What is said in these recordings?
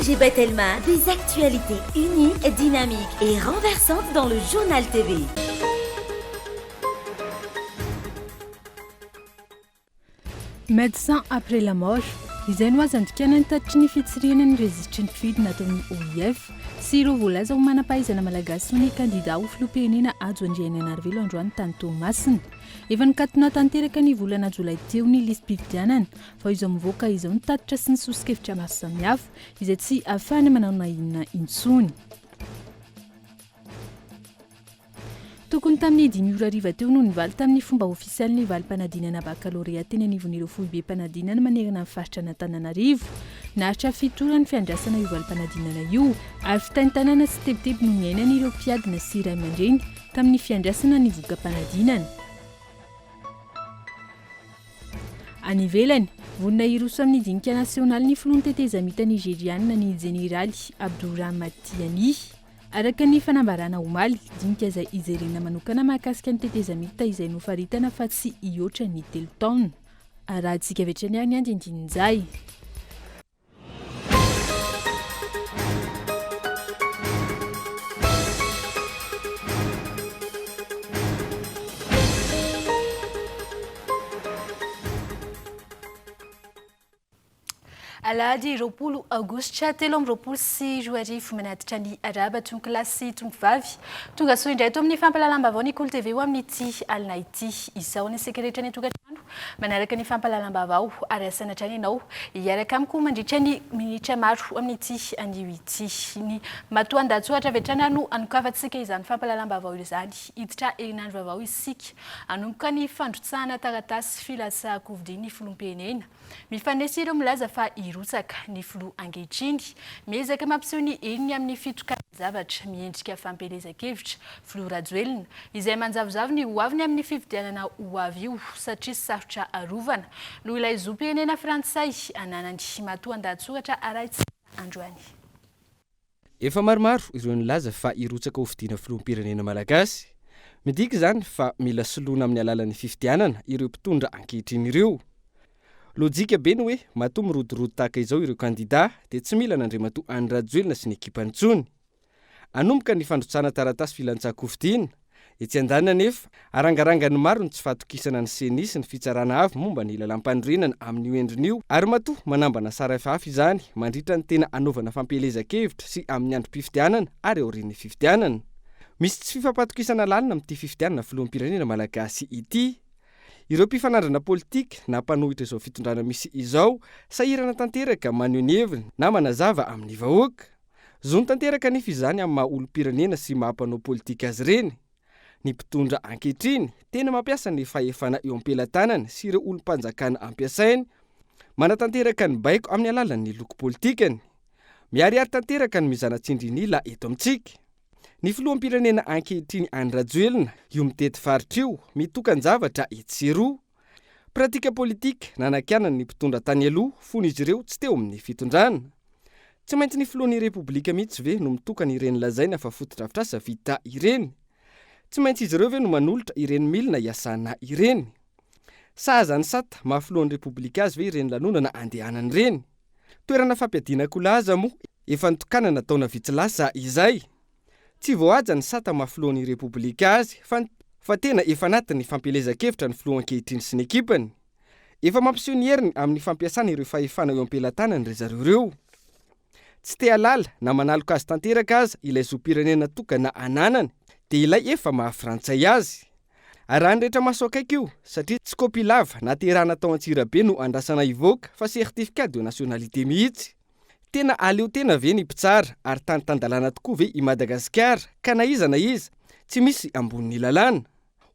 ONG Batelma, des actualités uniques, dynamiques et renversantes dans le Journal TV. Médecin après la mort, izay no azo andikana ny tatitry ny fitsirihana ny rejisitry ny mpifidy nataon'ny OIF sy ireo voalaza ho manam-pahaizana malagasy ho ny kandida ho filoham-pirenena Hajo Andrianainarivelo androany tany Toamasina. Efa nikatona tanteraka ny volana jolay teo ny lisi-pifidianana vao izao mivoaka izao ny tatitra sy ny soso-kevitra maro samihafa izay tsy ahafahana manao na inona intsony. Tokony tamin'ny dimy ora hariva teo no nivaly tamin'ny fomba ofisialy ny valim-panadinana bakalorea teny anivon'ireo foibem-panadinana manerana ny faritra an'Antananarivo. Naharitra fito ora ny fiandrasana io valim-panadinana io ary fitaintainana sy tebiteby no niainan'ireo mpiadina sy ray aman-dreny tamin'ny fiandrasana ny voka-panadinana. Any ivelany, vonona hiroso amin'ny dinika nasionaly ny filohan'ny tetezamita nigeriana ny jeneraly Abdourahmane Tiani. Araka ny fanambarana omaly, dinika izay hijerena manokana mahakasika ny tetezamita izay nofaritana fa tsy hihoatra ny telo taona. Arahantsika avy hatrany ary ny andindinin'izay. Alahady 20 aogositra 2023 manatitra ny arahaba tompokolahy sy tompovavy. Tonga soa indray eto amin'ny fampahalalam-baovao ny Kolo TV ho amin'ity alina ity. Isaorana isika rehetra any an-tokantrano manaraka ny fampahalalam-baovao ary asaina hatrany ianao hiaraka amiko mandritra ny minitra maro amin'ity anio ity. Ny matoandahatsoratra avy hatrany ary no hanokafantsika izany fampahalalam-baovao izany. Hiditra herinandro vaovao isika. Hanomboka ny fandrotsahana taratasy filatsahan-kofidiny ny filoham-pirenena. Mifanesy ireo milaza fa hirotsaka ny filoha ankehitriny. Miezaka mampiseho ny heriny amin'ny fitokanan-javatra miendrika fampielezan-kevitra, filoha Rajoelina, izay manjavozavo ny hoaviny amin'ny fifidianana ho avy io satria sarotra arovana noho ilay zom-pirenena frantsay ananany. Matoandahatsoratra arahintsika androany. Efa maromaro ireo nilaza fa hirotsaka ho fidiana filoham-pirenena malagasy. Midika izany fa mila soloina amin'ny alalan'ny fifidianana ireo mpitondra ankehitriny ireo. Lojika be ny hoe matoa mirodorodo tahaka izao ireo kandida dia tsy mila an'Andriamatoa Andry Rajoelina sy ny ekipany intsony. Hanomboka ny fandrotsahana taratasy filantsahan-kofidiana. Etsy andaniny anefa, arangarangan'ny maro ny tsy fahatokisana ny Ceni sy ny Fitsarana Avo momba ny lalàmpanorenana amin'io endriny io ary matoa manambana sary hafahafa izany mandritra ny tena hanaovana fampielezan-kevitra sy amin'ny androm-pifidianana ary aorian'ny fifidianana. Misy tsy fifampatokisana lalina amin'ity fifidianana filoham-pirenena malagasy ity. Ireo mpifanandrana politika na mpanohitra izao fitondrana misy izao sahirana tanteraka maneho ny heviny na manazava amin'ny vahoaka. Zony tanteraka anefa izany amin'ny maha olom-pirenena sy maha mpanao politika azy ireny. Ny mpitondra ankehitriny, tena mampiasa ny fahefana eo am-pelatanany sy ireo olom-panjakana ampiasainy, manatanteraka ny baiko amin'ny alalan'ny loko politikany. Miharihary tanteraka ny mizana tsindrin'ila eto amintsika. Ny filoham-pirenena ankehitriny Andry Rajoelina, io mitety faritra io, mitokan-javatra etsy sy eroa. Pratique politique nanakianany ny mpitondra tany aloha fony izy ireo tsy teo amin'ny fitondrana. Tsy maintsy ny filohan'ny Repoblika mihitsy ve no mitokana ireny lazaina fa fotodrafitrasa vita ireny? Tsy maintsy izy ireo ve no manolotra ireny milina iasana ireny? Sahaza ny sata maha filohan'ny Repoblika azy ve ireny lanonana andehanany ireny? Toerana fampiadiana akoho aza moa efa nitokanana taona vitsy lasa izay. Tsy voahaja ny sata maha filohan'ny Repoblika azy fa fa tena efa anatin'ny fampielezan-kevitra ny filoha ankehitriny sy ny ekipany. Efa mampiseho ny heriny amin'ny fampiasana ireo fahefana eo am-pelatanany ry zareo ireo. Tsy te halala na manaloka azy tanteraka aza ilay zom-pirenena tokana ananany dia ilay efa maha frantsay azy. Arahan'ny rehetra maso akaiky io satria tsy kopia lava naterahana tao Antsirabe no andrasana hivoaka fa certificat de nationalité mihitsy. Tena aleo tena ve ny mpitsara ary tany tan-dalàna tokoa ve i Madagasikara ka na iza na iza tsy misy ambonin'ny lalàna?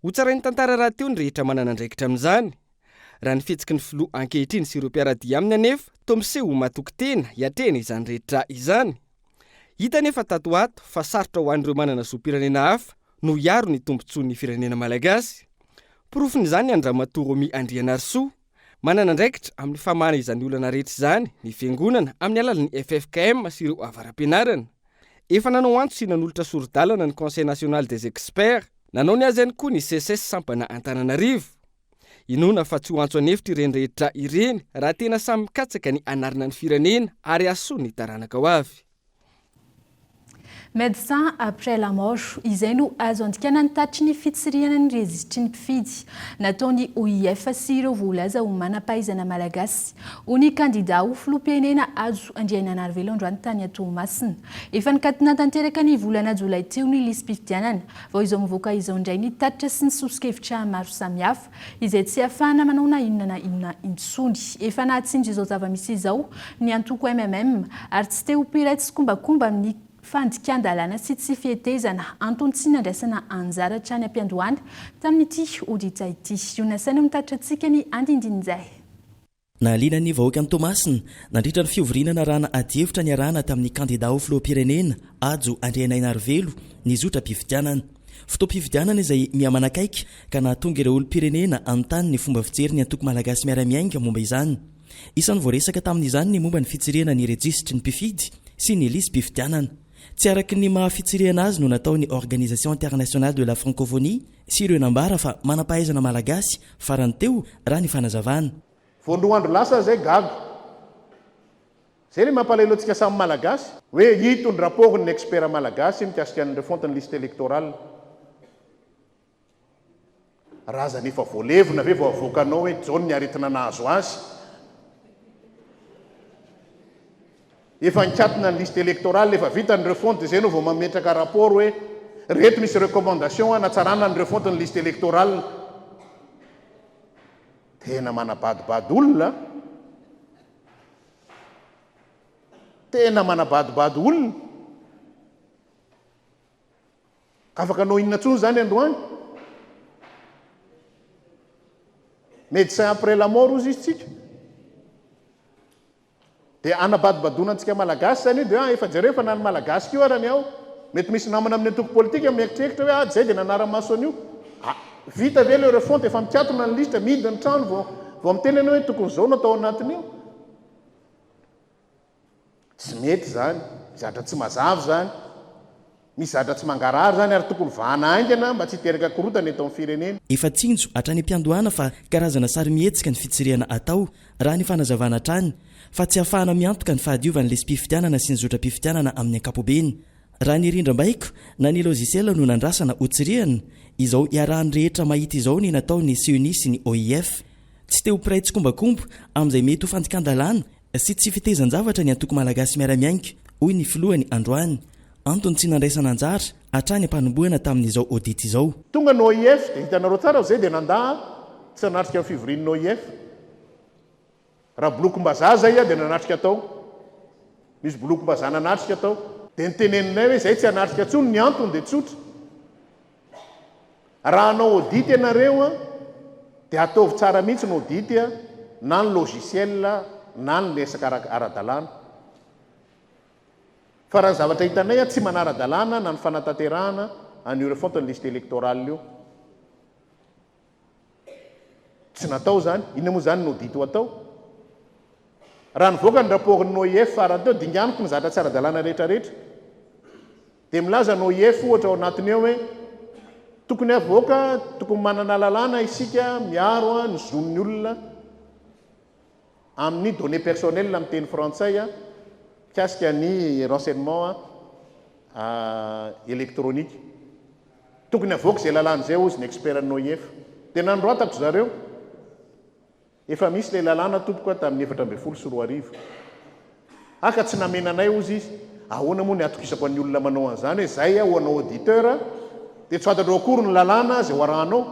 Ho tsarain'ny tantara rahateo ny rehetra manana andraikitra amin'izany. Raha ny fihetsiky ny filoha ankehitriny sy ireo mpiara-dia aminy anefa toa miseho ho matoky tena hiatrehina izany rehetra izany. Hita anefa tato ho ato fa sarotra ho an'ireo manana zom-pirenena hafa no hiaro ny tombontsoan'ny firenena malagasy. Porofon'izany ny an-dRamatoa Romy Andrianarisoa. Manana andraikitra amin'ny famahana izany olana rehetra izany ny Fiangonana amin'ny alalan'ny ffkm sy ireo avara-pianarana. Efa nanao antso sy nanolotra sori-dalana ny Conseil national des experts. Nanao ny azy ihany koa ny Seces sampana Antananarivo. Inoana fa tsy ho antso an'efitra ireny rehetra ireny raha tena samy mikatsaka ny hanarina ny firenena ary hahasoa ny taranaka ho avy. Médecin après la mort, izay no azo andikana ny tatitry ny fitsirihana ny rejisitry ny mpifidy nataon'ny OIF sy ireo voalaza ho manam-pahaizana malagasy ho ny kandida ho filoham-pirenena Hajo Andrianainarivelo androany tany Toamasina. Efa nikatona tanteraka ny volana jolay teo ny lisi-pifidianana vao izao mivoaka izao indray ny tatitra sy ny soso-kevitra maro samihafa izay tsy ahafahana manao na inona na inona intsony. Efa nahatsinjo izao zava-misy izao ny antoko mmm ary tsy te ho mpiray tsikombakomba amin'ny fandikan-dalàna sy tsy fihetezana, antony tsy nandraisana anjara hatrany am-piandohana tamin'ity audit ity. Io nasaina mitatitra antsika ny andindinin'izay. Nahaliana ny vahoakan'i Toamasina, nandritra ny fivoriana narahana adihevitra niarahana tamin'ny kandidà ho filoham-pirenena, Hajo Andrianainarivelo, ny zotram-pifidianana. Fotoam-pifidianana izay miha-manakaiky ka nahatonga ireo olom-pirenena hanontany ny fomba fijerin'ny antoko Malagasy Miara-Miainga momba izany. Isan'ny voaresaka tamin'izany ny momba ny fitsirihana ny rejisitry ny mpifidy sy ny lisi-pifidianana. Tsy araka ny maha fitsirihana azy no nataon'ny Organisation Internationale de la Francophonie sy ireo nambara fa manam-pahaizana malagasy farany teo raha ny fanazavana. Vao roa andro lasa zay gaga. Zay le mampalahelo antsika samy malagasy. Hoe ito ny rapport ny expert malagasy mikasika ny refonte ny liste électorale. Razana efa voalevina ve vao avoakanao hoe John ny aretina nahazo azy? Efa nikatona ny liste électorale, efa vita ny refonte, dia zay enao vao mametraka rapport hoe reto misy recommandation hanatsarana ny refonte ny liste électorale. Tena manabadobado olona a! Tena manabadobado olona. Ka afaka anao inona intsony izany androany? Médecin après la mort hozy izy tsika. Dia anabadobadona antsika Malagasy izany io dia hoe ah efa jereo fa na ny Malagasy koa ara ny ao. Mety misy namana amin'ny antoko politika mieritreritra hoe ah zay dia nanara-maso an'io. Ah vita ve ilay refonte efa mikatona ny lisitra, mihidy ny trano vao vao miteny ianao hoe tokony izao no atao anatin'io. Tsy mety izany, zavatra tsy mazava izany. Misy zavatra tsy mangarahara izany ary tokony vahana haingana mba tsy hiteraka korontana eto amin'ny firenena. Efa tsinjo hatrany am-piandohana fa karazana sarimihetsika ny fitsirihana atao, raha ny fanazavana hatrany, fa tsy ahafahana miantoka ny fahadiovan'ny lisi-pifidianana sy ny zotram-pifidianana amin'ny ankapobeny. Raha ny rindrambaiko na ny logiciel no nandrasana hotsirihana, izao iarahan'ny rehetra mahita izao ny nataon'ny Ceni sy ny OIF. Tsy te ho mpiray tsikombakomba amin'izay mety ho fandikan-dalàna sy tsy fitezan-javatra ny antoko Malagasy Miara-Miainga, hoy ny filohany androany. Antony tsy nandraisana anjara hatrany am-panombohana tamin'izao audit izao. Tonga ny OIF dia hitanareo tsara fa zay dia nandà tsy hanatrika ny fivorian'ny OIF. Raha bolokim-bazaha zay aho dia nanatrika tao. Nisy bolokim-bazaha nanatrika tao. Dia noteneninay hoe zay tsy hanatrika intsony, ny antony dia tsotra. Raha hanao audit ianareo an, dia ataovy tsara mihitsy ny audit na ny logiciel na ny resaka ara-dalàna. Fa raha ny zavatra hitanay an, tsy manara-dalàna na ny fanatanterahana an'io refonte ny liste électorale io. Tsy natao izany. Inona moa izany no audit ho atao? Raha nivoaka ny rapport-n'ny OIF farany teo, dinganiko ny zavatra tsy ara-dalàna rehetra rehetra. Dia milaza ny OIF ohatra ao anatiny ao hoe tokony havoaka, tokony manana lalàna isika miaro ny zon'ny olona amin'ny données personnelles amin'ny teny frantsay mikasika ny renseignement électronique. Tokony havoaka izay lalàna izay hozy ny expert n'ny OIF. Dia nanoratako zareo. Efa misy ilay lalàna tompoko a tamin'ny 2014. Ah ka tsy namena anay hozy izy. Ahoana moa ny hatokisako an'ny olona manao an'izany hoe zay aho hanao auditeur dia tsy fantatrao akory ny lalàna izay ho arahanao.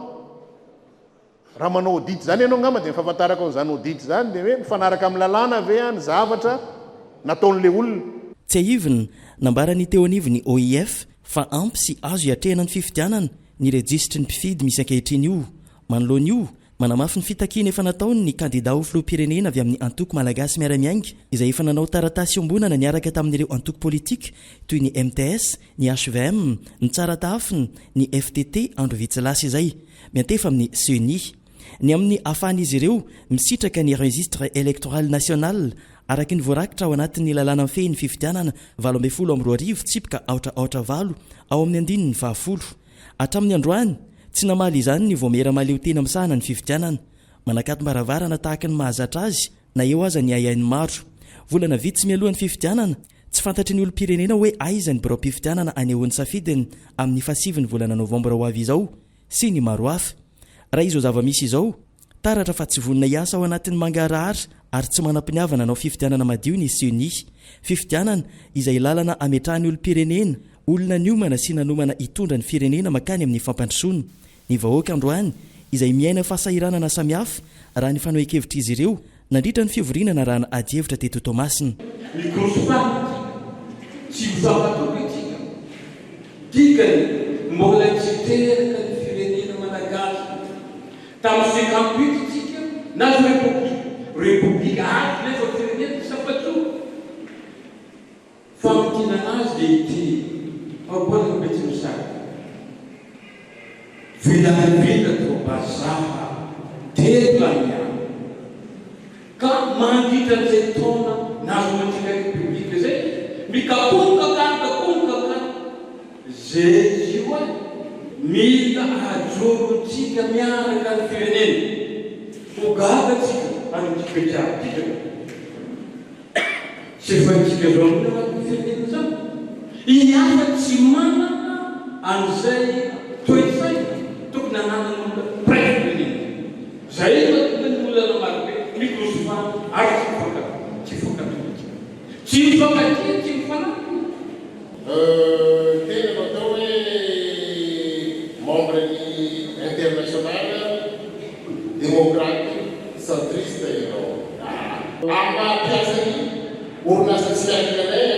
Raha manao audit izany ianao angamba dia ny fahafantarako an'izany audit izany dia hoe mifanaraka amin'ny lalàna ve ny zavatra nataon'ilay olona. Tsiahivina, nambaran'ny teo anivon'ny OIF fa ampy sy azo iatrehana ny fifidianana ny rejisitry ny mpifidy misy ankehitriny io. Manoloana io, manamafy ny fitakiana efa nataony ny kandidà ho filoham-pirenena avy amin'ny antoko Malagasy Miara-Miainga izay efa nanao taratasy iombonana niaraka tamin'ireo antoko politika toy ny mts, ny hvm, ny Tsara Tahafina, ny ftt andro vitsy lasa izay. Miantefa amin'ny Ceni. Ny amin'ny ahafahan'izy ireo misitraka ny Registre électoral national araka ny voarakitra ao anatin'ny lalàna mifehy ny fifidianana 2018 tsipika aotra aotra valo ao amin'ny andininy fahafolo. Hatramin'ny androany, tsy namaly izany ny Vaomiera mahaleo tena misahana ny fifidianana. Manakatom-baravarana tahaka ny mahazatra azy na eo aza ny ahiahin'ny maro. Volana vitsy mialoha ny fifidianana, tsy fantatry ny olom-pirenena hoe aiza ny biraom-pifidianana hanehoany safidiny amin'ny fahasivin'ny volana novambra ho avy izao sy ny maro hafa. Raha izao zava-misy izao, taratra fa tsy vonona hiasa ao anatin'ny mangarahara ary tsy manam-piniavana hanao fifidianana madio ny Ceni. Fifidianana izay lalana hametrahan'ny olom-pirenena olona niomana sy nanomana hitondra ny firenena mankany amin'ny fampandrosoana. Ny vahoaka androany izay miaina fahasahiranana samihafa raha ny fanohen-kevitr'izy ireo nandritra ny fivoriana narahana adihevitra teto Toamasina. Mikoroso-panina tsika, tsy mifankatoky tsika, dikany mbola tsy teraka ny firenena malagasy, tamin'ny 58 tsika nazo république, république azo nefa firenena tsy afa-tsoa. Famintinana azy dia ity, Ohabolana Betsimisaraka, Vilavila toa vazaha telo lahy ihany, ka mandritra an'izay taona nahazoantsika Repoblika izay, mikapoka ka mikapoka ka, zay io e! Mila ajorontsika miaraka ny firenena, ho gaga tsika any amin'ity toetr'andro ity ka. Tsy efa haintsika zao mihitsy anatin'ny firenena izany. Ny hafa tsy manana an'izay toe-tsaina tokony hananan'ny olona mpiray firenena. Izay no mahatonga ny olana marobe mikorosofana ary tsy mifankatia, tsy mifankatohitra. Tsy mifankatia, tsy mifanampy. Tena no atao hoe membre ny international démocrate centriste ianao. Amin'ny maha mpiasan'ny orinasa tsy miankina anay,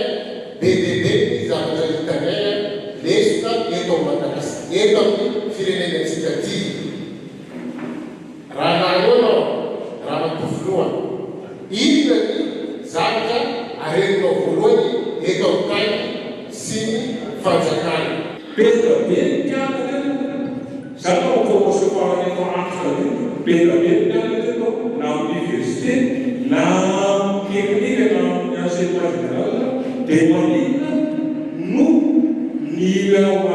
be dia be ny zavatra hitanay lesoka eto Madagascar, eto amin'ny firenenantsika ity. Raha nahaleo ianao Ramatoa Filoha, inona ny zavatra areninao voalohany eto amin'ny tany sy ny fanjakana? Be dia be ny mpianatra eto, za manao promotion farany efa antitra indrindra, be dia be ny mpianatra eto na amin'ny université na amin'ny technique na amin'ny enseignement général dia maninona no ny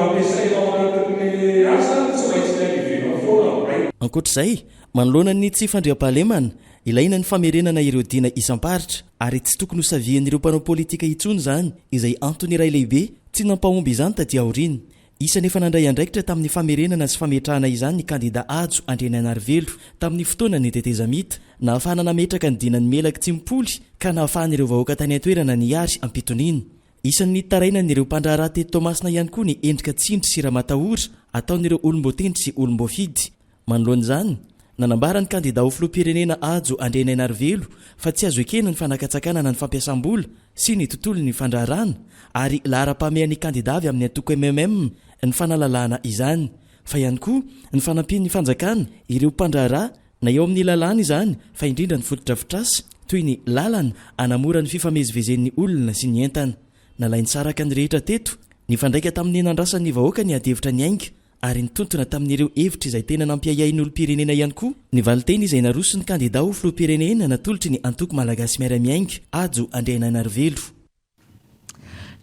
ampiasaina ao anatin'ny asa tsy maintsy ny any ivelany foana no. Ankoatra izay, manoloana ny tsy fandriampahalemana, ilaina ny famerenana ireo dina isam-paritra ary tsy tokony ho savian'ireo mpanao politika intsony izany, izay antony iray lehibe tsy nampahomby izany taty aoriana. Isany efa nandray andraikitra tamin'ny famerenana sy fametrahana izany ny kandida Hajo Andrianainarivelo tamin'ny fotoanan'ny tetezamita, nahafahana nametraka ny dinan'ny Melaky tsy mipoly ka nahafahan'ireo vahoaka tany an-toerana nihary am-pitoniana. Isan'ny nitarainan'ireo mpandraharaha teto Toamasina ihany koa ny endrika tsindry sy ramatahora ataon'ireo olom-boatendry sy olom-boafidy. Manoloana izany, nanambara ny kandida ho filoham-pirenena Hajo Andrianainarivelo fa tsy azo ekena ny fanakatsakanana ny fampiasam-bola sy ny tontolon'ny fandraharahana ary laharam-pahamehan'ny kandida avy amin'ny antoko mmm ny fanalalahana izany fa ihany koa ny fanampian'ny fanjakana ireo mpandraharaha Na eo amin'ny lalàna izany, fa indrindra ny fotodrafitrasa, toy ny lalana, hanamora ny fifamezivezen'ny olona sy ny entana. Nalain-tsaraka ny rehetra teto, nifandraika tamin'ny nandrasan'ny vahoaka ny adihevitra niainga, ary nitontona tamin'ireo hevitra izay tena nampiahiahy ny olom-pirenena ihany koa ny valinteny izay naroson'ny kandidà ho filoham-pirenena natolotry ny antoko Malagasy Miara-Miainga, Hajo Andrianainarivelo.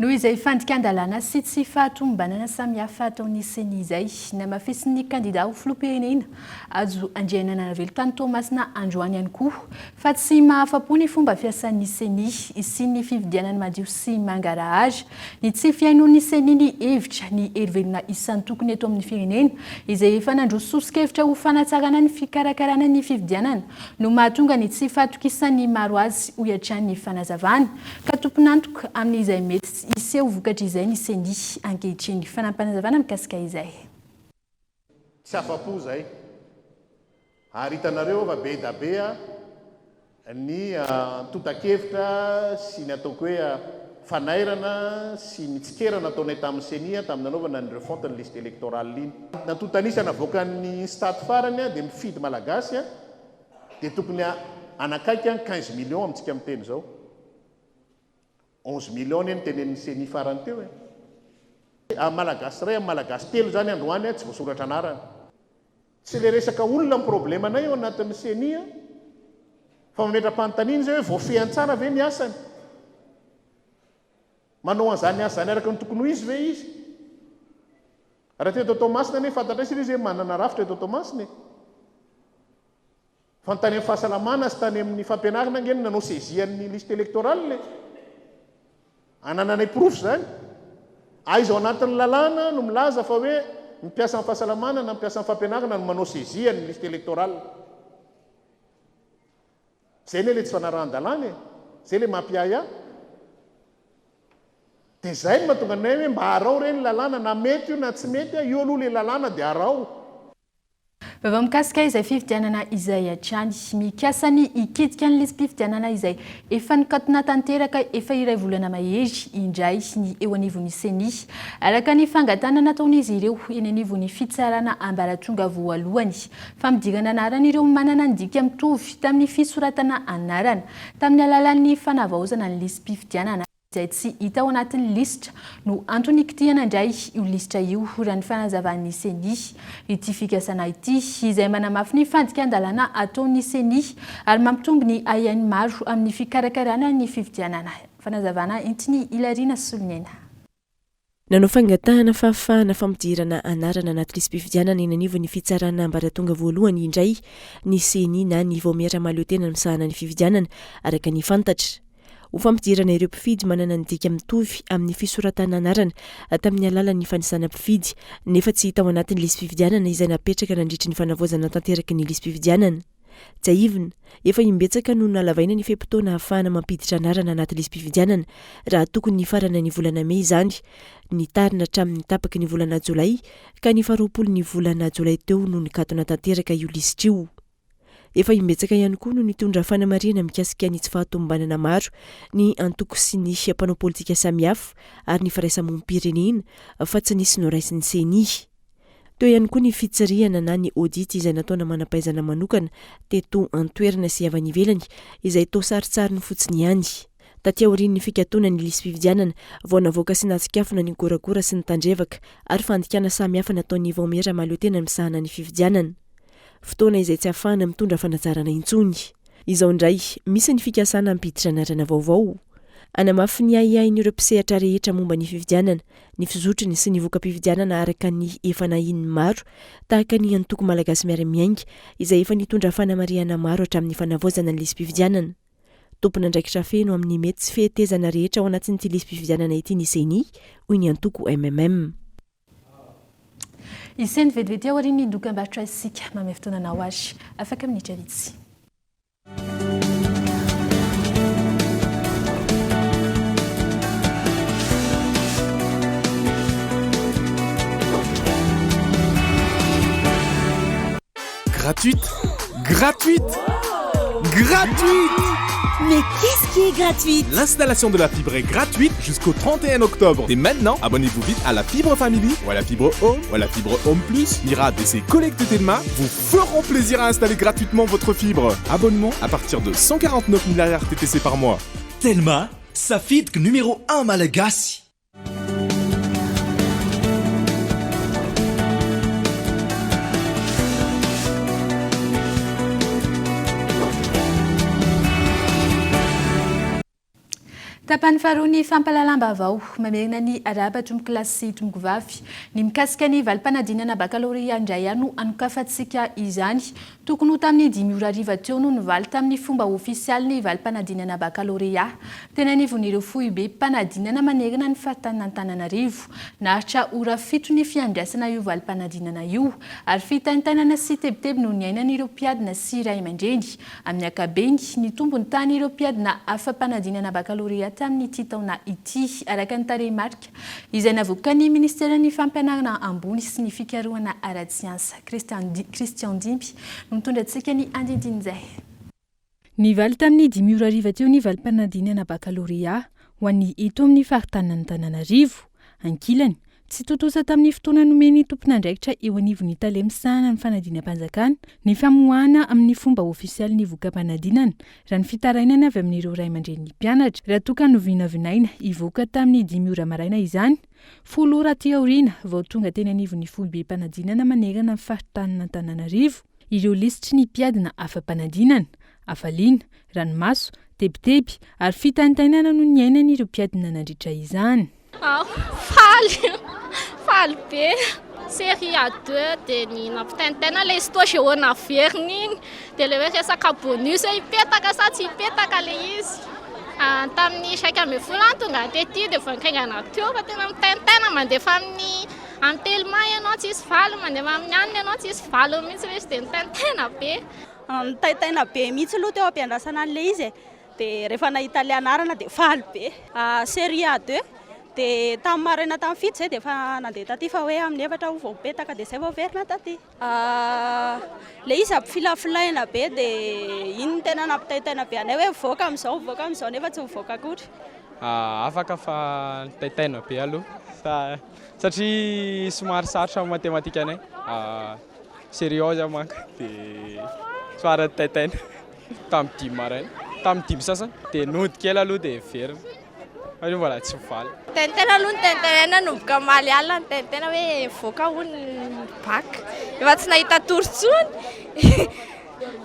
Noho izay fandikan-dalàna sy tsy fahatomombanana samihafa ataon'ny Ceni izay, namafisin'ny kandidà ho filoham-pirenena, Hajo Andrianainarivelo tany Toamasina androany ihany koa, fa tsy mahafa-po ny fomba fiasan'ny Ceni sy ny fividianana madio sy mangarahara. Ny tsy fihainoan'ny Ceni ny hevitra ny herivelona isan-tokony eto amin'ny firenena, izay efa nandroso soso-kevitra ho fanatsarana ny fikarakarana ny fividianana, no mahatonga ny tsy fahatokisan'ny maro azy, hoy hatrany ny fanazavana. Ka tompon'antoka amin'izay mety hiseho vokatr'izay ny Ceni ankehitriny. Fanampinazavana mikasika izay. Tsy afa-po zay. Ary hitanareo fa be da be ny antontan-kevitra sy ny ataoko hoe fanairana sy ny tsikera nataonay tamin'ny Ceni tamin'ny nanaovana ny refonte ny liste électorale iny. Ny antontan'isa navoakan'ny Instat farany dia mifidy Malagasy dia tokony hanakaiky an 15 millions amintsika miteny izao. 11 millions anie no tenenin'ny Ceni farany teo e. Amin'ny Malagasy iray amin'ny Malagasy telo izany androany tsy voasoratra anarana. Tsy ilay resaka olona ny problemanay ao anatin'ny Ceni an, fa mametra-panontaniana izay hoe voafehiny tsara ve ny asany? Manao an'izany asa izany araka ny tokony ho izy ve izy? Raha teto Toamasina anie fantatray isika izy hoe manana rafitra eto Toamasina e. Fa ny tany amin'ny fahasalamana sy tany amin'ny fampianarana ange no nanao saisie an'ny liste électorale e! Anananay porofo izany. Aiza ao anatin'ny lalàna no milaza fa hoe ny mpiasan'ny fahasalamana na ny mpiasan'ny fampianarana no manao saisie an'ny liste électorale? Izay anie ilay tsy fanarahan-dalàna e! Izay ilay mampiahiahy. Dia izay no mahatonga anay hoe mba araho re ny lalàna, na mety io na tsy mety, io aloha ilay lalàna dia araho. Vaovao mikasika izay fifidianana izay hatrany. Mikasa ny hikitika ny lisi-pifidianana izay efa nikatona tanteraka efa iray volana mahery indray ny eo anivon'ny Ceni. Araka ny fangatahana nataon'izy ireo eny anivon'ny fitsarana ambaratonga voalohany. Fampidirana anarana ireo manana ny dika mitovy tamin'ny fisoratana anarana tamin'ny alalan'ny fanavaozana ny lisi-pifidianana izay tsy hita ao anatin'ny lisitra no antony hikitihana indray io lisitra io, raha ny fanazavan'ny Ceni. Ity fikasana ity, izay manamafy ny fandikan-dalàna ataon'ny Ceni ary mampitombo ny ahiahin'ny maro amin'ny fikarakarana ny fifidianana. Fanazavana entin'i Hilariana Soloniaina. Nanao fangatahana fahafahana fampidirana anarana anaty lisi-pifidianana eny anivon'ny fitsarana ambaratonga voalohany indray ny Ceni na ny Vaomiera mahaleotena misahana ny fifidianana, araka ny fantatra. Ho fampidirana ireo mpifidy manana ny dika mitovy amin'ny fisoratana anarana tamin'ny alalan'ny fanisana mpifidy nefa tsy hita ao anatin'ny lisi-pifidianana izay napetraka nandritry ny fanavaozana tanteraky ny lisi-pifidianana. Tsiahivina, efa imbetsaka no nalavaina ny fe-potoana ahafahana mampiditra anarana anaty lisi-pifidianana raha tokony nifarana ny volana mey izany. Nitarina hatramin'ny tapaky ny volana jolay ka ny faharoapolo ny volana jolay teo no nikatona tanteraka io lisitra io. Efa imbetsaka ihany koa no nitondra fanamarihana mikasika ny tsy fahatomombanana maro ny antoko sy ny mpanao politika samihafa ary ny firaisamonim-pirenena fa tsy nisy noraisin'ny Ceni. Teo ihany koa ny fitsirihana na ny audit izay nataona manam-pahaizana manokana teto an-toerana sy avy any ivelany izay toa sarintsariny fotsiny ihany. Taty aorian'ny fikatonan'ny lisi-pifidianana vao navoaka sy natsikafona ny goragora sy ny tandrevaka ary fandikana samihafa nataon'ny vaomiera mahaleotena misahana ny fifidianana. Fotoana izay tsy ahafahana mitondra fanatsarana intsony. Izao indray, misy ny fikasana hampiditra anarana vaovao. Hanamafy ny ahiahin'ireo mpisehatra rehetra momba ny fifidianana, ny fizotriny sy ny voka-pifidianana araka ny efa nahian'ny maro, tahaka ny Antoko Malagasy Miara-Miainga, izay efa nitondra fanamarihana maro hatramin'ny fanavaozana ny lisi-pifidianana. Tompon'andraikitra feno amin'ny mety tsy fehetezana rehetra ao anatin'ity lisi-pifidianana ity ny Ceni, hoy ny antoko mmm. Hisy vetivety aorian'ny dokambarotra isika. Mamehy fotoana anao ary afaka minitra vitsy. Gratuite Gratuite Gratuite Mais qu'est-ce qui est gratuit L'installation de la fibre est gratuite jusqu'au 31 octobre. Et maintenant, abonnez-vous vite à la fibre Family ou à la fibre Home ou à la fibre Home Plus. Mirad et ses collègues de Telma vous feront plaisir à installer gratuitement votre fibre. Abonnement à partir de 149 milliards TTC par mois. Telma, safidiko numéro 1 malagasy. Tapany faharoa ny fampahalalam-baovao. Mamerina ny arahaba tompokolahy sy tompokovavy. Ny mikasika ny valim-panadinana bakalorea indray ihany no hanokafantsika izany. Tokony ho tamin'ny dimy ora hariva teo no nivaly tamin'ny fomba ofisialy ny valim-panadinana bakalorea teny anivon'ireo foibem-panadinana manerana ny faritanin'Antananarivo. Naharitra ora fito ny fiandrasana io valim-panadinana io ary fitaintainana sy tebiteby no niainan'ireo mpiadina sy ray aman-dreny. Amin'ny ankabeny, nitombo ny tahan'ireo mpiadina afa-panadinana bakalorea tamin'ity taona ity, araka ny tarehimarika izay navoakan'ny minisiteran'ny Fampianarana ambony sy ny fikarohana ara-tsiansa. Christian Dimby no mitondra antsika ny andindinin'izay. Nivaly tamin'ny dimy ora hariva teo ny valim-panadinana bakalorea ho an'ny eto amin'ny faritanin'Antananarivo. Ankilany, tsy tontosa tamin'ny fotoana nomen'ny tompon'andraikitra eo anivon'ny tale misahana ny fanadinam-panjakana ny famoahana amin'ny fomba ofisialy ny voka-panadinana raha ny fitarainana avy amin'ireo ray aman-drenin'ny mpianatra raha toa ka novinavinaina hivoaka tamin'ny dimy ora maraina izany Folo ora aty aoriana vao tonga teny anivon'ny foibem-panadinana manerana ny faritanin'Antananarivo ireo lisitry ny mpiadina afa-panadinana. Hafaliana, ranomaso, tebiteby ary fitaintainana no niainan'ireo mpiadina nandritra izany. Faly, faly be. Série A2 dia ny nampitaintaina ilay histo géo naverina iny dia ilay hoe resaka bonus hoe hipetaka sa tsy hipetaka ilay izy. Tamin'ny 11 aho tonga tety dia vao nikaingana teo fa tena mitaintaina mandefa amin'ny amin'ny telma ianao tsisy valiny, mandefa amin'ny anona ianao tsisy valiny mihitsy ilay izy dia nitaintaina be. Nitaintaina be mihitsy aloha teo am-piandrasana an'ilay izy e. Dia rehefa nahita ilay anarana dia faly be. Série A2 dia tamin'ny maraina tamin'ny fito izay dia efa nandeha taty fa hoe amin'ny efatra aho vao mipetaka dia izay vao miverina taty. Ilay izy ampifilafilaina be dia iny no tena nampitaintaina be anay hoe mivoaka amin'izao, mivoaka amin'izao nefa tsy mivoaka akory. Afaka fa nitaintaina be aloha satria somary sarotra ny matematikanay. Série 11 manko dia somary nitaintaina. Tamin'ny dimy maraina, tamin'ny dimy sasany dia nody kely aloha dia heverina fa io mbola tsy mivaly. Nitaintaina aloha nitaintaina nanomboka omaly alina nitaintaina hoe hivoaka hono ny bac, efa tsy nahita tory intsony,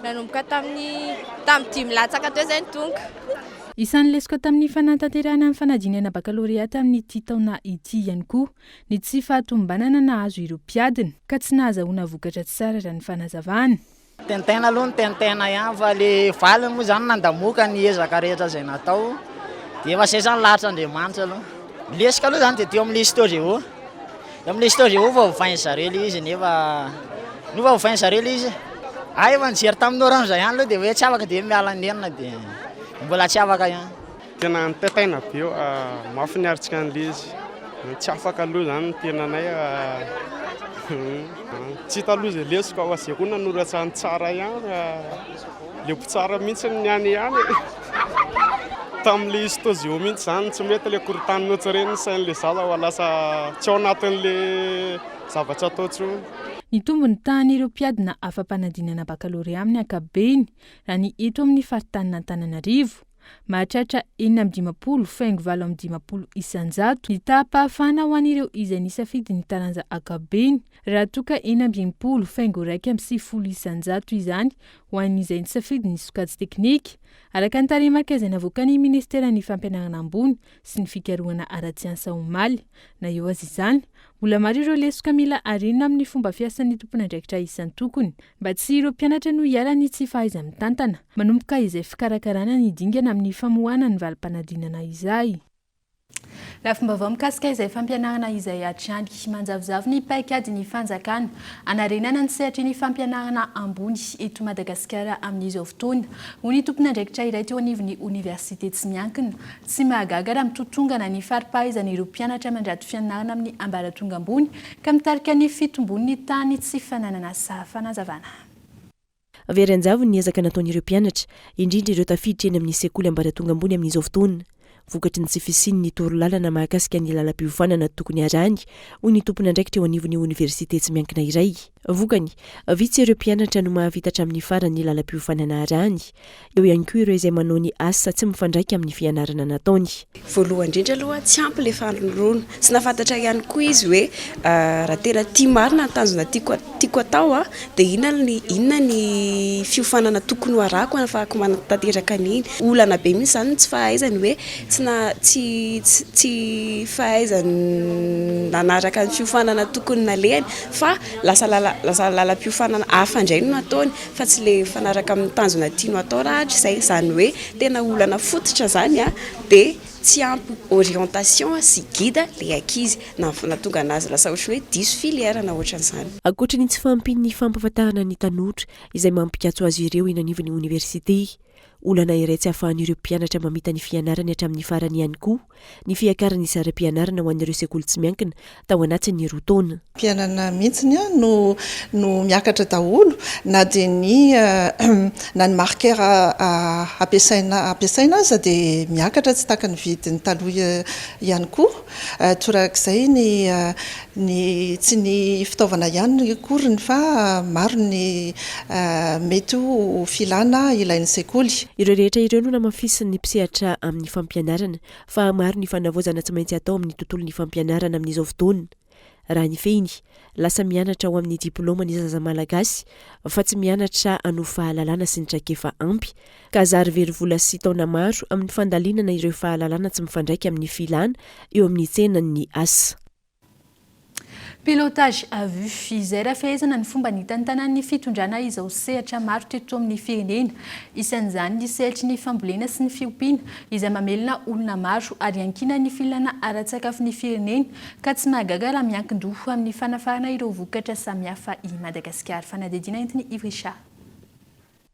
nanomboka tamin'ny tamin'ny dimy latsaka teo izay no tonga. Isan'ny lesoka tamin'ny fanatanterahana ny fanadinana bakalorea tamin'ity taona ity ihany koa ny tsy fahatomombanana nahazo ireo mpiadina ka tsy nahazahoana vokatra tsara raha ny fanazavana. Tentaina aloha ny tentaina ihany fa le valiny moa zany nandamoaka ny ezaka rehetra izay natao dia efa zay zany lahatr'Andriamanitra aloha. Ny lesoka aloha zany dia teo amin'ny histo géo, teo amin'ny histo géo vao ovain'ny zareo le izy nefa nova ovain'ny zareo le izy. Ahy efa nijery tamin'ny orange ihany aloha dia hoe tsy afaka dia miala nenina dia mbola tsy afaka ihany. Tena nitaitaina be eo, mafy ny arintsika an'ilay izy. Tsy afaka aloha izany ny tenanay. Tsy hita aloha izay lesoka fa izay koa nanoratra ny tsara ihany fa ilay mpitsara mihitsy ny any ihany e. Tamin'ilay histo-géo mihitsy izany tsy mety ilay korontany notsireny ny sain'ilay zaza fa lasa tsy ao anatin'ilay zavatra atao intsony. Nitombo ny tahan'ireo mpiadina afa-panadinana bakalorea amin'ny ankapobeny raha ny eto amin'ny faritanin'Antananarivo. Mahatratra 56 faingo 58 isanjato ny taham-pahafahana ho an'ireo izay nisafidy ny taranja ankapobeny, raha toa ka 66 faingo 91 isanjato izany ho an'izay nisafidy ny sokajy teknika, araka ny tarehimarika izay navoakan'ny minisiteran'ny Fampianarana ambony sy ny fikarohana ara-tsiansa omaly. Na eo aza izany, mbola maro ireo lesoka mila harenina amin'ny fomba fiasan'ny tompon'andraikitra isan-tokony. Mba tsy ireo mpianatra no iharan'ny tsy fahaiza-mitantana, manomboka izay fikarakarana ny dingana amin'ny famoahana ny valim-panadinana izay. Lafim-baovao mikasika izay fampianarana izay hatrany. Manjavozavo ny paikadin'ny fanjakana hanarenana ny sehatry ny fampianarana ambony eto Madagasikara amin'izao fotoana, hoy ny tompon'andraikitra iray teo anivon'ny oniversite tsy miankina. Tsy mahagaga raha mitotongana ny fari-pahaizan'ireo mpianatra mandrato fianarana amin'ny ambaratonga ambony ka mitarika ny fitombon'ny tahan'ny tsy fananana asa. Fanazavana. Very an-javony ny ezaka nataon'ireo mpianatra, indrindra ireo tafiditra eny amin'ny sekoly ambaratonga ambony amin'izao fotoana. Vokatry ny tsy fisian'ny torolalana mahakasika ny lalam-piofanana tokony harahiny, hoy ny tompon'andraikitra eo anivon'ny oniversite tsy miankina iray. Vokany, vitsy ireo mpianatra no mahavita hatramin'ny farany ny lalam-piofanana arahany. Eo ihany koa ireo izay manao ny asa tsy mifandraika amin'ny fianarana nataony. Voalohany indrindra aloha tsy ampy ilay fanoroana. Tsy nahafantatra ihany koa izy hoe raha tena tia marina ny tanjona tiako tiako atao dia inona ny inona ny fiofanana tokony ho arahako ahafahako manatanteraka an'iny. Olana be mihitsy izany ny tsy fahaizany hoe tsy na tsy tsy fahaizany nanaraka ny fiofanana tokony nalehany fa lasa lala lasa lalam-piofanana hafa indray no nataony. fa tsy le mifanaraka amin'ny tanjona tianao atao raha hatrizay, izany hoe tena olana fototra izany an, dia tsy ampy orientation sy guide le ankizy, nahatonga anazy lasa ohatran'ny hoe diso filière na ohatran'izany. Ankoatra ny tsy fahampian'ny fampahafantarana ny tanora izay mampikatso azy ireo eny anivon'ny oniversite, olana iray tsy ahafahan'ireo mpianatra mamita ny fianarany hatramin'ny farany ihany koa ny fiakaran'ny saram-pianarana ho an'ireo sekoly tsy miankina tao anatin'ny roa taona. Mpianana mihitsiny no no miakatra daholo na dia ny na ny marqueur ampiasaina ampiasaina aza dia miakatra tsy tahaka ny vidiny taloha ihany koa. Torak'izay ny ny tsy ny fitaovana ihany akoriny fa maro ny mety ho filana ilain'ny sekoly. Ireo rehetra ireo no namafisin'ny mpisehatra amin'ny fampianarana fa maro ny fanavaozana tsy maintsy atao amin'ny tontolon'ny fampianarana amin'izao fotoana. Raha ny fehiny, lasa mianatra ho amin'ny diplaoma ny zaza malagasy fa tsy mianatra hanovo fahalalana sy ny traikefa ampy ka zary very vola sy taona maro amin'ny fandalinana ireo fahalalana tsy mifandraika amin'ny filana eo amin'ny tsenan'ny asa. Pilotage à vue, izay raha fehezana ny fomba nitantanan'ny fitondrana izao sehatra maro teto amin'ny firenena. Isan'izany ny sehatry ny fambolena sy ny fiompiana, izay mamelona olona maro ary iankinan'ny filana ara-tsakafon'ny firenena, ka tsy mahagaga raha miankin-doha amin'ny fanafarana ireo vokatra samihafa i Madagasikara. Fanadihadiana entin'i Yves Richard.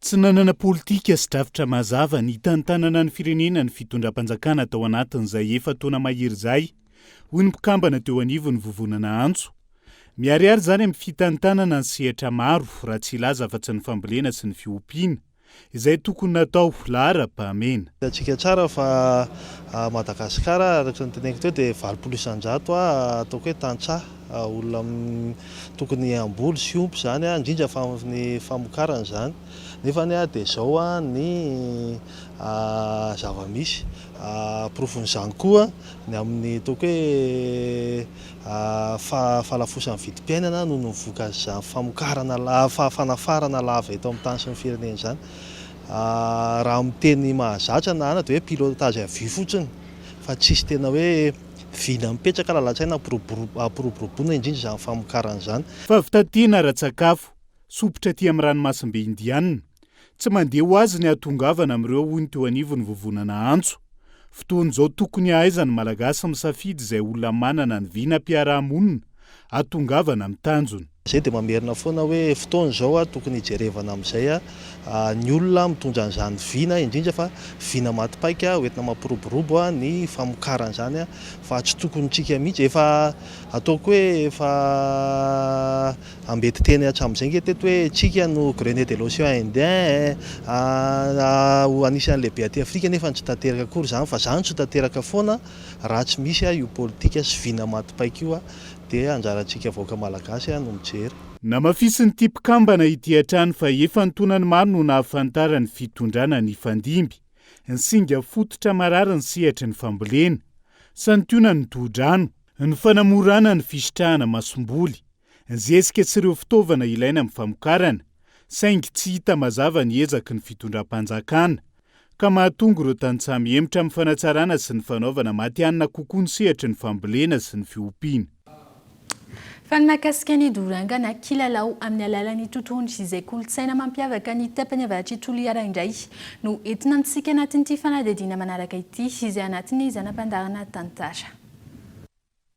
Tsy nanana politika sy drafitra mazava nitantanana ny firenena ny fitondram-panjakana tao anatin'izay efa-taona mahery izay, hoy ny mpikambana teo anivon'ny vovonana Antso. Miharihary izany amin'ny fitantanana ny sehatra maro, raha tsy hilaza afa-tsy ny fambolena sy ny fiompiana, izay tokony natao laharam-pahamehana. Hitantsika tsara fa Madagasikara araka ny teneniko teo dia 80% ataoko hoe tantsaha, olona tokony hamboly sy hiompy izany indrindra fa ny famokarana izany nefa dia izao ny zava-misy. Porofon'izany koa ny amin'ny ataoko hoe fahalafosan'ny vidim-piainana noho ny vokatr'izany famokarana fanafarana lava eto amin'ny tany sy ny firenena izany. Raha amin'ny teny mahazatra na ana dia hoe pilotage à vue fotsiny fa tsisy tena hoe vina mipetraka lalan-tsaina hampiroboroboana indrindra izany famokarana izany. Fahavitantena ara-tsakafo, sompitra aty amin'ny ranomasimbe Indianina. Tsy mandeha ho azy ny hahatongavana amin'ireo hoy ny teo anivon'ny vovonana Antso. Fotoana izao tokony hahaizan'ny Malagasy misafidy izay olona manana ny vinam-piarahamonina hahatongavana amin'ny tanjona. Izay dia mamerina foana hoe fotoana izao tokony hijerevana amin'izay ny olona mitondra an'izany vina, indrindra fa vina maty paika hoentina mampiroborobo ny famokarana izany fa tsy tokony tsika mihitsy, efa ataoko hoe efa ambetiteny hatramin'izay nge teto hoe tsika no grenier de l'ocean indien ho anisan'ny lehibe aty Afrika nefa tsy tanteraka akory izany fa izany tsy ho tanteraka foana raha tsy misy io politika sy vina maty paika io. Dia anjarantsika vahoaka malagasy no mijery. Namafisin'ity mpikambana ity hatrany fa efa antonany maro no nahafantaran'ny fitondrana nifandimby ny singa fototra marary ny sehatry ny fambolena, santionany ny tohodrano, ny fanamorana ny fisitrahana masomboly, ny zezika sy ireo fitaovana ilaina amin'ny famokarana, saingy tsy hita mazava ny ezaky ny fitondram-panjakana ka mahatonga ireo tantsaha mihemotra amin'ny fanatsarana sy ny fanaovana matihanina kokoa ny sehatry ny fambolena sy ny fiompiana. Fa ny mahakasika ny doranga na kilalao amin'ny alalan'ny totohondry izay kolontsaina mampiavaka ny tapany avaratr'i Toliara indray no entina amintsika anatin'ity fanadihadiana manaraka ity izay anatin'ny zana-pandaharana tantara.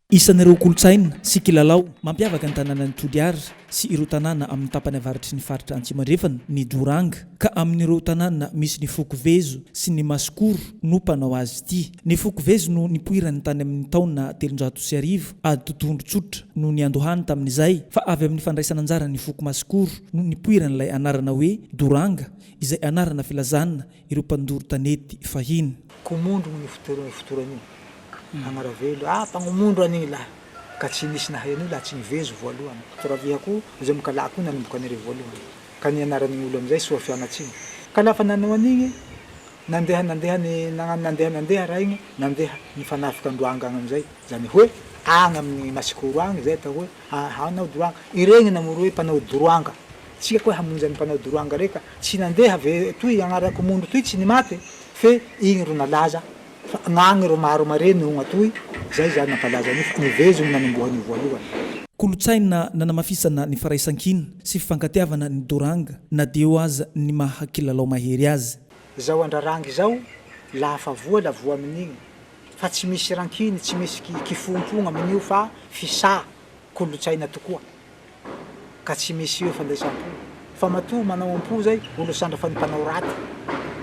Isan'ireo kolontsaina sy kilalao mampiavaka ny tanànan'i Toliara sy ireo tanàna amin'ny tapany avaratry ny faritra Antsimo Andrefana ny Doranga, ka amin'ireo tanàna misy ny foko Vezo sy ny Masikoro no mpanao azy ity. Ny foko Vezo no nipoirany tany amin'ny taona 1300, ady totohondry tsotra no niandohany tamin'izay, fa avy amin'ny fandraisana anjaran'ny foko Masikoro no nipoiran'ilay anarana hoe Doranga, izay anarana filazana ireo mpandoro tanety fahiny. Komondro no nifotoran'io. Agnaravelo, ah mpagnomondro an'igny lahy, ka tsy nisy nahay an'io laha tsy nivezo voalohany. Toraviha koa, izay mikalahy koa nanomboka an'ireo voalohany. Ka ny anaran'igny olo amizay soa fianatsigny. Ka lafa nanao an'igny, nandeha nandeha ny nagnano nandeha nandeha raha igny, nandeha nifanafika androanga agny amizay, zany hoe agny amin'ny Masikoro agny zay atao hoe hanao doroanga. Iregny namoro hoe mpanao doroanga. Tsika koa hamonjy an'ny mpanao doroanga rey ka tsy nandeha ve toy agnarako mondro toy tsy nimaty fe igny ro nalaza fa gnagny ro maro mare noho gn'atoy zay zany nampalaza an'io fa ny vezo no nanombohan'io voalohany. Kolontsaina nanamafisana ny firaisankina sy fifankatiavana ny Doranga na dia eo aza ny maha kilalao mahery azy. Zao andrarangy zao lafa voa la voa amin'igny fa tsy misy rankiny tsy misy kifompogna amin'io fa fisà kolontsaina tokoa. ka tsy misy hoe fandraisam-po fa matoa manao am-po zay olo sandra fa ny mpanao raty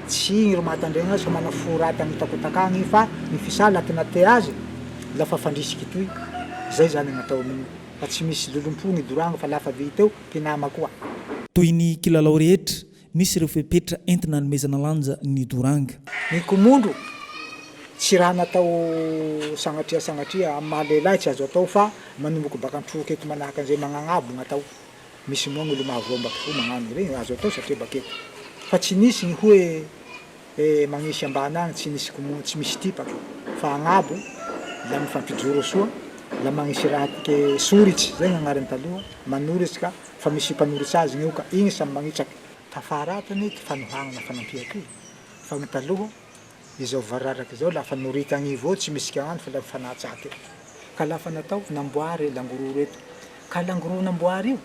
tsy igny ro mahatandregna azy fa manao fo raty agnotakotaka agny fa ny fisaly atinate azy lafa fandrisiky toy zay zany gnatao amin'io fa tsy misy lolompo ny doragna fa lafa vita eo mpinama koa. Toy ny kilalao rehetra, misy ireo fepetra entina hanomezana lanja ny doranga. Ny komondro, tsy raha natao sagnatria sagnatria, amin'ny maha lehilahy tsy azo atao fa manomboka baka an-troka eto manahaka an'izay magnagnabo gn'atao. Misy moa gn'olo mahavoa ambaky fo magnano regny, azo atao satria baketo. Fa tsy nisy gny hoe magnisy ambany agny, tsy nisy komondro, tsy misy tipaky fa agnabo la mifampijoro soa, la magnisy raha tike soritsy, zay gn'agnarany taloha, manoritsy ka fa misy mpanoritsy azy gn'eo ka igny samy magnitsaky. Tafara ato anie ty fanohagnana fanampia ty fa gny taloha izao vararaka izao lafa norita agnivo eo tsy misy kagnano fa la mifanatsaky eo ka lafa natao namboary langororo eto. Ka langoro namboary io,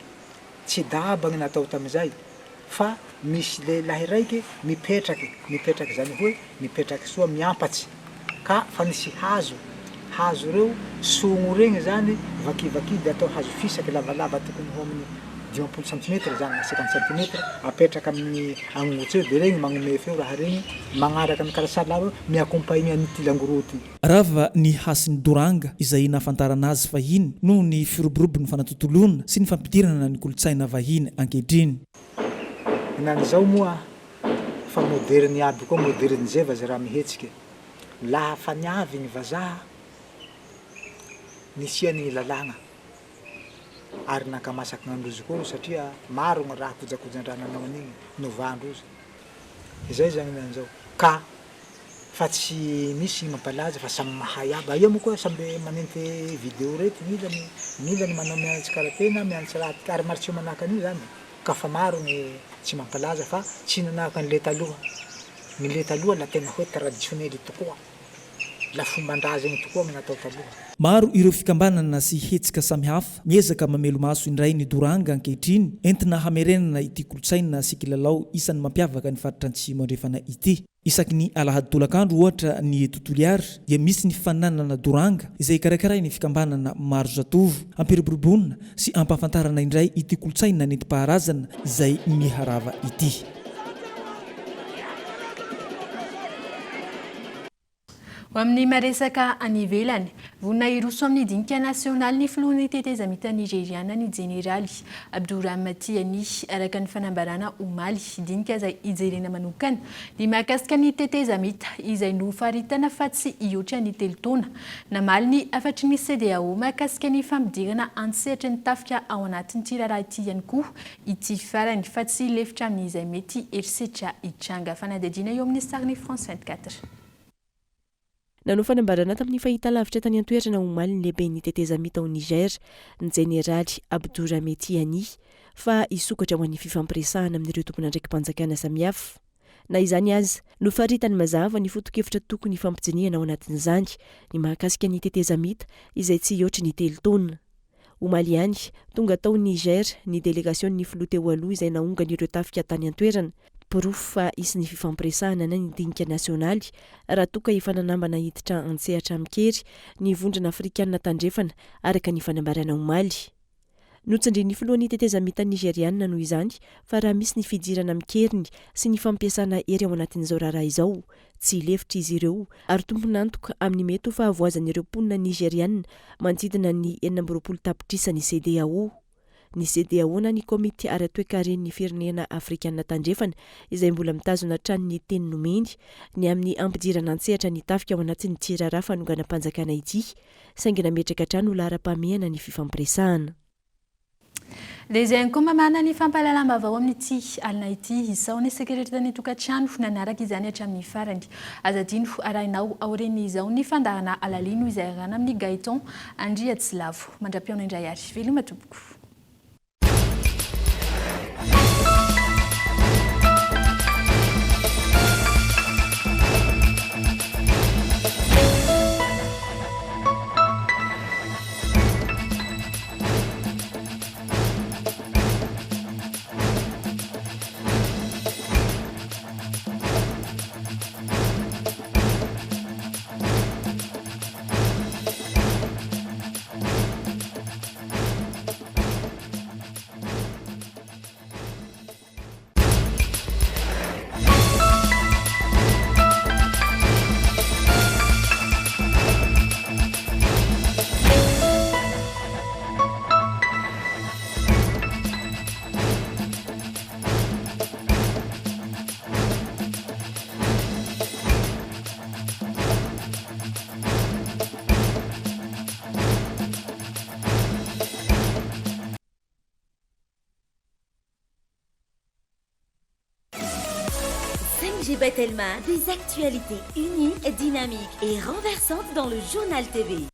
tsy daba gny natao tamizay fa misy lehilahy raiky mipetraky, mipetraky zany hoe mipetraky soa miampatsy, ka fa nisy hazo, hazo reo sogno regny zany vakivaky de atao hazo fisaky lavalava tokony ho amin'ny 50 centimetre zany na 50 centimetre apetraka amin'ny agnotry eo de regny magnome feo raha regny magnaraka ny karaha sahala hoe mi-accompagner an'ity langoro ty. Rava ny hasin'i Doranga izay nahafantarana azy fahiny noho ny firoborobon'ny fanatontoloana sy ny fampidirana ny kolontsaina vahiny ankehitriny. Henanizao moa fa moderiny iaby koa modernizeva ze raha mihetsike. Laha fa niavy gny vazaha, nisiany gny lalàgna ary nankamasaky gn'androzy koa satria maro gny raha kojakojan-draha nanao an'igny novandrozy. Izay zany henanizao. Ka fa tsy misy ny mampalaza fa samy mahay aby, aia moa koa samby manenty video reto ny ilany, ny ilany manao mianatsy karate na mianatsy raha arts martiaux manahaka an'io zany ka fa maro ny tsy mampalaza fa tsy nanahaka an'le taloha, ny le taloha la tena hoe traditionnel tokoa, la fomban-drazagny tokoa ny natao taloha. Maro ireo fikambanana sy hetsika samihafa miezaka mamelo-maso indray ny Doranga ankehitriny entina hamerenana ity kolontsaina sy kilalao isan'ny mampiavaka ny faritra Antsimo Andrefana ity. Isaky ny alahady tolakandro ohatra ny eto Toliara dia misy ny fananana doranga izay karakarain'ny fikambanana Maro Zatovo hampiroboroboana sy hampahafantarana indray ity kolontsaina nentim-paharazana izay miharava ity. Ho amin'ny maresaka any ivelany, vonona hiroso amin'ny dinika nasionaly ny filohan'ny tetezamita nizeriana ny jeneraly Abdouraham Tiani, araka ny fanambarana omaly. Dinika izay hijerena manokana ny mahakasika ny tetezamita izay nofaritana fa tsy hihoatra ny telo taona. Namaly ny hafatry ny CEDEAO mahakasika ny fampidirana an-tsehatra ny tafika ao anatin'ity raharaha ity ihany koa ity farany fa tsy hilefitra amin'izay mety herisetra hitranga. Fanadihadiana eo amin'ny sarin'ny France 24. Nanao fanambarana tamin'ny fahitalavitra tany an-toerana omaly ny lehiben'ny tetezamita ao Niger, ny jeneraly Abdourahmane Tiani, fa hisokatra ho an'ny fifampiresahana amin'ireo tompon'andraiki-panjakana samihafa. Na izany aza, nofaritany mazava ny foto-kevitra tokony hifampidinihana ao anatin'izany, ny mahakasika ny tetezamita izay tsy hihoatry ny telo taona. Omaly ihany, tonga tao Niger ny delegasion'ny filoha teo aloha izay naongan'ireo tafika tany an-toerana, porofo fa hisy ny fifampiresahana na ny dinika nasionaly raha toa ka efa nanambana hiditra an-tsehatra amin-kery ny Vondrona Afrikanina Tandrefana, araka ny fanambarana omaly. Notsindrin'ny filohan'ny tetezamita Nizeriana noho izany fa raha misy ny fidirana amin-keriny sy ny fampiasana hery ao anatin'izao raharaha izao, Tsy hilefitra izy ireo ary tompon'antoka amin'ny mety ho fahavoazan'ireo mponina Nigeriana manodidina ny 26 tapitrisa ny CEDEAO. Ny CEDEAO na ny Komity ara-toekaren'ny Firenena Afrikana Tandrefana izay mbola mitazona hatrany ny teny nomeny ny amin'ny hampidirana an-tsehatra ny tafika ao anatin'ity raharaha fanonganam-panjakana ity saingy nametraka hatrany ho laharam-pahamehana ny fifampiresahana. Dia izay ihany koa mamahana ny fampahalalam-baovao amin'ity alina ity. Izao ny sekretan'ny tokantrano nanaraka izany hatramin'ny farany. Aza adino arahinao aorian'izao ny fandaharana Alalino izay arahana amin'i Gaëtan Andriatsilavo. Mandra-pihaona indray ary. Veloma tompoko. 5G Batelma, des actualités uniques, dynamiques et renversantes dans le journal TV.